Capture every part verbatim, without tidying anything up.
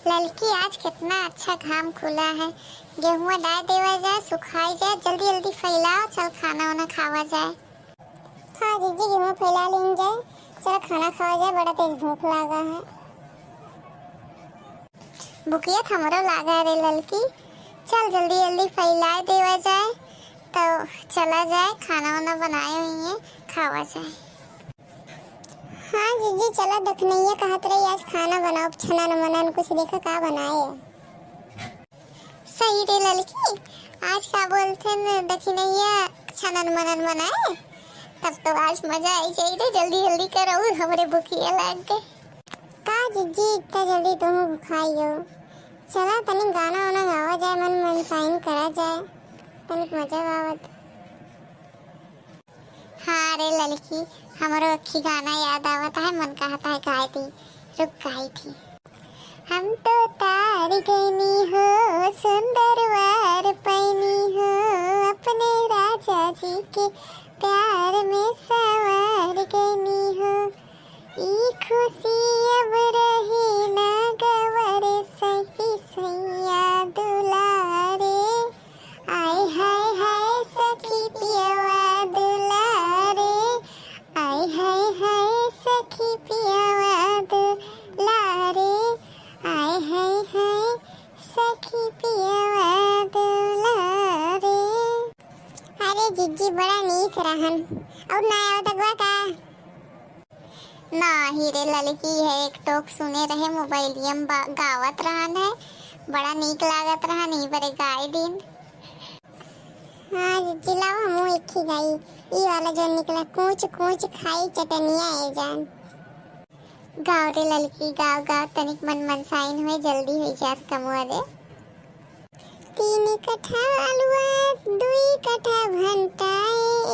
ललकी, आज कितना अच्छा घाम खुला है, गेहुआ डाल देवा जाए, सुखाई जाए, जल्दी जल्दी फैलाओ, चल खाना वाना खावा जाए। हाँ जीजी, गेहुआ फैला लीन जाए, चल खाना खावा जाए, बड़ा तेज भूख लागा है। भुकिया त हमरो लागा रे ललकी, चल जल्दी जल्दी फैलाए देवा जाए, तो चला जाए खाना वाना बनाए हुई है, खावा जाए। हाँ जीजी, चला, दखनैया कहत रही आज खाना बनाओ, छनन मनन कुछ, देखा का बनाए। सही रे ललकी, आज का बोलते न दखनैया छनन मनन बनाए, तब तो आज मजा आई जाई रे। जल्दी जल्दी करो, हमरे भुकिया लाग गए। का जीजी, इतना जल्दी तुम भुखाई हो? चला तनी गाना वाना गावा जाए, मन मनसाइन करा जाए, तनिक मजा आवत। हाँ रे ललकी, हमरो अखी गाना याद आवत है, मन कहत है गाय दी, रुक गाई थी। हम तो तार गईनी हो, सुंदर वार पैनी हो, अपने राजा जी के प्यार में सवार गईनी हो। ई खुशी अब रही ना गवर, सही सैया दुलारे। आय हाय हाय सखी पियवा दुलारे, आय हाय हाय सखी पियवा दुलारे, आय हाय हाय सखी पियवा दुलारे। अरे जीजी, बड़ा नीक रहन। और ना आवत अगवा का? नाही रे ललकी, है एक टोक सुने रहे मोबाइलिया में बा-, गावत रहन है, बड़ा नीक लागत रहन, ई बरे गाय दिन। हाँ जीजी, लाओ हमहू एक ही गाई, ई वाला जो निकला, कूच कूच खाई चटनिया ए जान। गाओ रे ललकी, गाओ गाओ, तनिक मन मनसाइन होए, जल्दी होई जात कमवा रे। तीन कठा अलुआ, दुई कठा भंटा,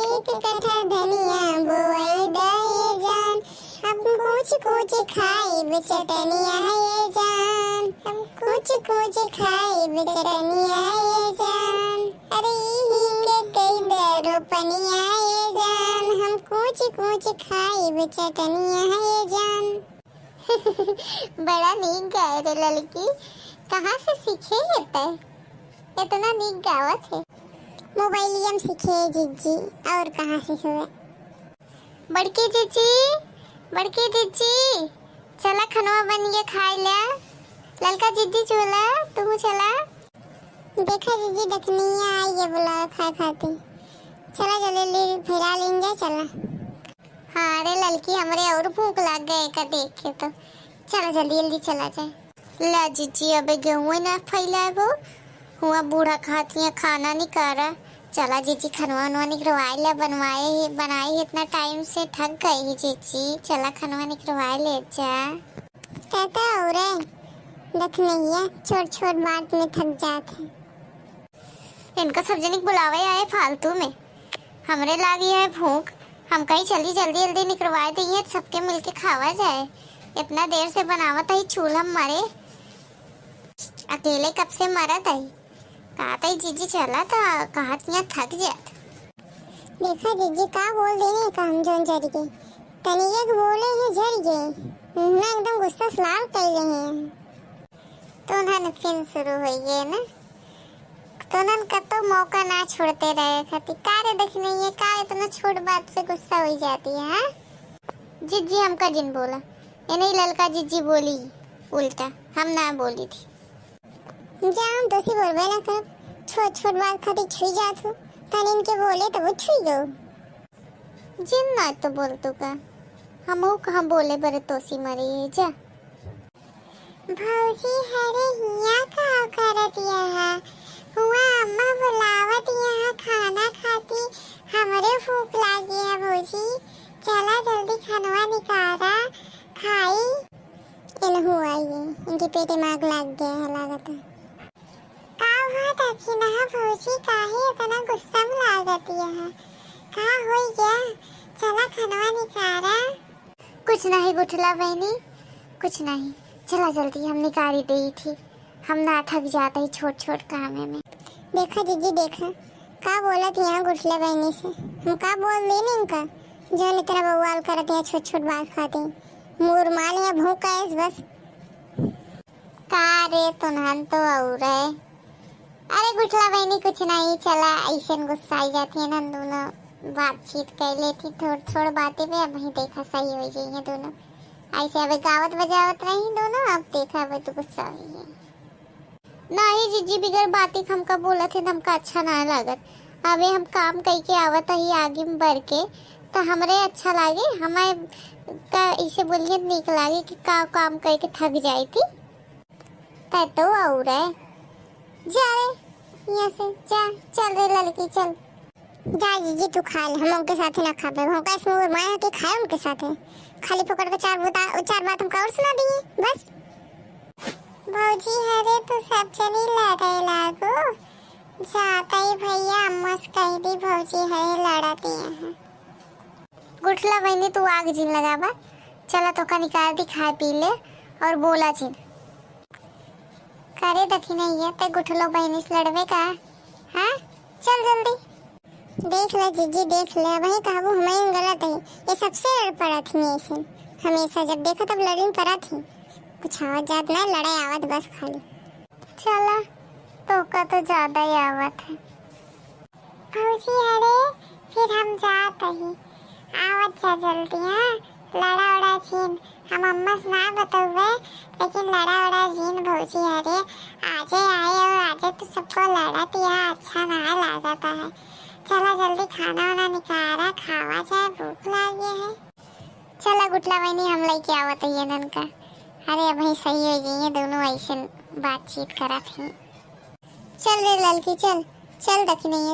एक कठा धनिया बोआई दे जान। हम कूच कूच खाइब चटनिया ए जान, हम कूच कूच खाइब चटनिया ए जान। अरे इही के कई दे रोपनिया ए जान, हम कूच कूच खाइब चटनिया ए जान। बड़ा नीक गाए रे ललकी, कहाँ से सीखे है तै? इतना नीक गावत है। मोबाइलिया में सीखे जीजी, और कहाँ से हुए? बड़की जीजी, बड़की जीजी, चला खनवा बन गया, खाई ल्या। ललका जीजी चला, तू चला। देखा जीजी, दखनिया आई है बुलावे खाए खातिर। चला जल्दी जल्दी फैला लीन जाए, चला। हाँ रे ललकी, हमरे और भूख लाग गए का देख के तो। चला जल्दी जल्दी चला जाए। ला जीजी, अबे गेहूं ना फैलाबो, हुआ बूढ़ा खातिया खाना निकारा। चला जीजी, खनवा उनवा निकरवाए ला, बनवाए ही, बनाए ही इतना टाइम से, थक गई ही जीजी। चला खनवा निकरवाए ले जा। कहता हो रे दखनैया, छोट छोट बात में थक जात है। इनका सब जनिक बुलावे आए फालतू में, हमरे लागी है भूख। हम कहीं चली जल्दी जल्दी निकरवाए दइए, सबके मिलके खावा जाए। इतना देर से बनावत है चूल्हा में मरे, अकेले कब से मरत है। कहत है जीजी चला था, कहत यहाँ थक जात। देखा जीजी का बोल देने का हम जौन जर गए, तनिक बोले ही जर गए, मुँह एकदम गुस्सा से लाल कर ले हैं। तोनहन फिन शुरू होइए ना, तोनहन कतो मौका ना छोड़ते रहे खातिर। का रे दखनैया, का इतना छोट बात पे गुस्सा होई जाती है, हाँ? जीजी हमका जिन बोला, ये नहीं ललका जीजी बोली उल्टा, हम ना बोली थी। जा हम तोसी बोलबे ना करब, छोट छोट बात खातिर छुई जात हो, तनी इनके बोले तब छुई गो। जिन ना तो बोल तू का, हमहू कहाँ बोले बरे तोसी मरी है, जा। भौजी, हरे हिया का करत यहाँ? हुआ अम्मा बुलावत यहाँ खाना खाती, हमरे भूख लागी है भौजी। चला जल्दी खनवा निकारा, खाई। इनहू आई है, इनके पेटे में आग लाग गया है लागत है। का हुआ दखिनहा भौजी, काहे इतना गुस्सा में लागत यहाँ? का होई गया? चला खनवा निकारा। कुछ नहीं गुठला बहनी, कुछ नहीं। चला जल्दी, हम निकारी देई थी, हम ना थक जाते ही छोट छोट कामे में। देखा जीजी, देखा, का बोलत यहाँ गुठला बहनी से? हम का बोल देनी इनका, जौन इतना बवाल करत यहाँ छोट छोट बात खाते? मूर माल यहाँ भूख आयस बस। का अरे तुन्हन तो और है। अरे गुठला बहिनी कुछ नहीं, चला ऐसन गुस्साई जाती है ना दोनों, बातचीत कर लेती थोड़ थोड़ बातें पे। अब ही देखा सही हो जाइए दोनों, ऐसे अबे गावत बजावत रही दोनों, अब देखा अबे तो गुस्सा हुई है। नहीं जीजी, बिगर बाती के हमका बोलत है त हमका अच्छा ना लागत। अबे हम काम कई के आवत ही आगे में बढ़ के, त हमरे अच्छा लागे, हमें का इसे बोलिए त नीक लागे कि का काम कई के थक जाई थी। तै तो और है। जा रे, यहाँ से जा, चल रे ललकी, चल। जा जीजी, तू खा ले, हम उनके साथे ना खाबे। हम कैसे मुँह माया के खाए उनके साथे? खाली फोकट के चार बुता, चार बात हमका और सुना दिए, बस। भौजी, अरे तू सब जनी लड़े लागो, जाता ही भैया अम्मा से कह दी, भौजी, अरे लड़ती हैं। गुठला बहिनी, तू आग जिन लगावा, चला तोका निकाल दी, खाए पी ले और बोला जिन। करे दखिनैया, ते गुठलो बहिनी से लड़बे का? हाँ, चल जल्दी। देख ले जीजी, देख ले, वही कहबू हम ही गलत है, ये सबसे लड़ पड़त ही ऐसे, हमेशा जब देखो तब लड़िन करत ही, कुछ आवत जात ना, लड़े आवत बस खाली। चला, तोका तो ज्यादा ही आवत है। भौजी, अरे, फिर हम जात ही। आवत जा जल्दी, हाँ? लड़ा उड़ा जीन। हम अम्मा से ना बतौबे, लेकिन लड़ा उड़ा जीन भौजी, अरे। आजे आए और आजे तो सबको लड़त यहाँ अच्छा ना लागत है। चला जल्दी खाना वाना निकारा, खावा जाए, भूख लागे है। चला गुठला बहिनी, हम लेके आवत ही इनन का। अरे अबही सही हो जाइए, दोनों ऐसे बातचीत करत ही। चल रे ललकी, चल, चल दखिनैया।